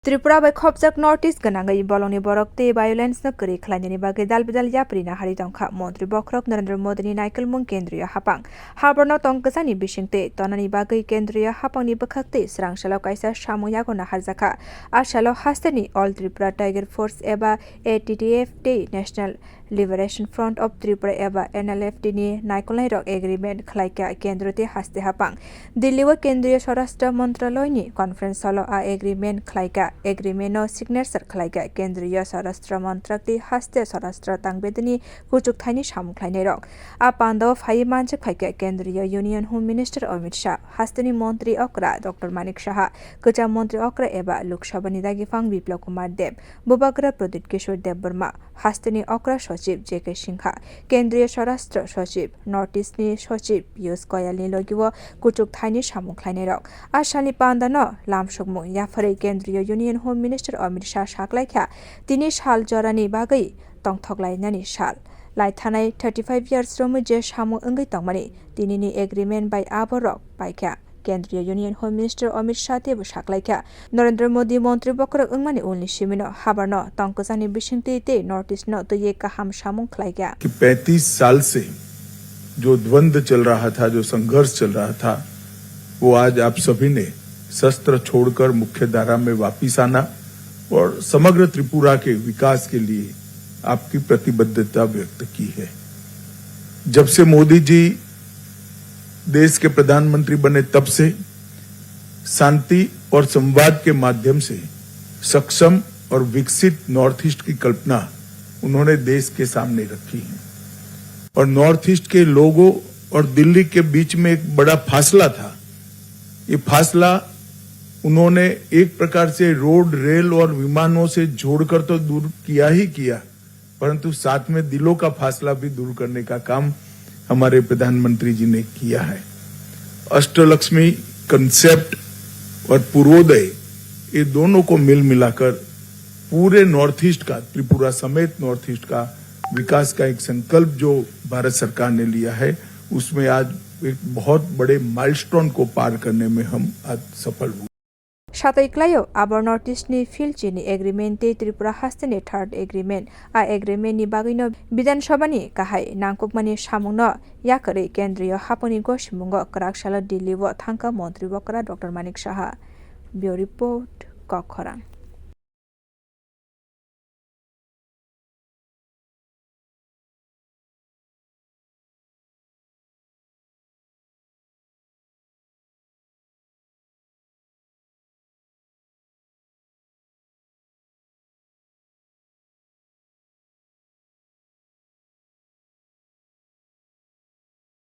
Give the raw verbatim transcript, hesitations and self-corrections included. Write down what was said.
Tripura bai khopjak North East gwnangwi bolongni borok tei violence no kwrwi khlainani bagwi dal bidal yapri nahari tongkha. Montri bokhorok Narendra Modi ni naikolmung kendriyo hapang. Haborno tong kwchani bisingtwi tonani bagwi kendriyo hapangni bwkhak tei swrang salo kaisa samung yago naharjakha. A salo hasteni All Tripura Tiger Force eba A T T F tei National Liberation Front of Tripura eba N L F T ni naikolnairok agreement khlaikha kendro tei haste hapang. Delhi o Kendriya Swarashtra Mantraloy ni conference hall o a agreement khlaikha. Agreement o signature khlaikha Kendriya Swarashtra Mantrak tei haste Swarashtra tangbedini kuchuk thaini samung khlainairok. A panda o phaiwi manjak phaikha Kendriya Union Home Minister Amit Shah, hasteni montri okra Doctor Manik Saha, kwcham montri okra eba Lok Sabha ni dagiphan Biplab Kumar Deb, bubagra Pradyut Kishore Debbarma, hasteni okra sochib J K Singha, Kendriya Swarashtra sochib, North East ni sochib Piyush Goyal ni logi o kuchuk thaini samung khlainairok. A salni panda no lamsokmung yapharwi Kendriya Union Home Minister Amit Shah saklaikha, tini sal jorani bagwi tongthoklainani sal. Laithanai thirty five years romwi je samung wngwi tongmani, tinini agreement bai aborok paikha. Kendriya Union Home Minister Amit Shah teibo saklaikha, Narendra Modi montri bokhorok wngmani ulni simino habarno tong kwchani bisingtwi tei North East no twiwi kaham samung khlaikha. कि पैंतीस साल से जो द्वंद्व चल रहा था, जो संघर्ष चल रहा था, वो आज आप सभी ने शस्त्र छोड़कर मुख्य धारा में वापिस आना और समग्र त्रिपुरा के विकास के लिए आपकी प्रतिबद्धता व्यक्त की है। जब से मोदी जी देश के प्रधानमंत्री बने, तब से शांति और संवाद के माध्यम से सक्षम और विकसित नॉर्थ ईस्ट की कल्पना उन्होंने देश के सामने रखी है। और नॉर्थ ईस्ट के लोगों और दिल्ली के बीच में एक बड़ा फासला था। ये फासला उन्होंने एक प्रकार से रोड, रेल और विमानों से जोड़कर तो दूर किया ही किया, परंतु साथ में दिलों का फासला भी दूर करने का काम हमारे प्रधानमंत्री जी ने किया है। अष्टलक्ष्मी कॉन्सेप्ट और पूर्वोदय, ये दोनों को मिल मिलाकर पूरे नॉर्थ ईस्ट का, त्रिपुरा समेत नॉर्थ ईस्ट का विकास का एक संकल्प जो भारत सरकार ने लिया है, उसमें आज एक बहुत बड़े माइलस्टोन को पार करने में हम आज सफल हुए। Satwi klaio, abo North East ni field chini agreement tei Tripura haste ni third agreement. A agreement ni bagwi no Bidhan Sabha ni kahai nangkukmani samung no yakarwi kendriyo hapang ni gosimungo kwrak salo Delhi o thangkha montri bokhorok Doctor Manik Saha. Bureau Report, Kokkhorang.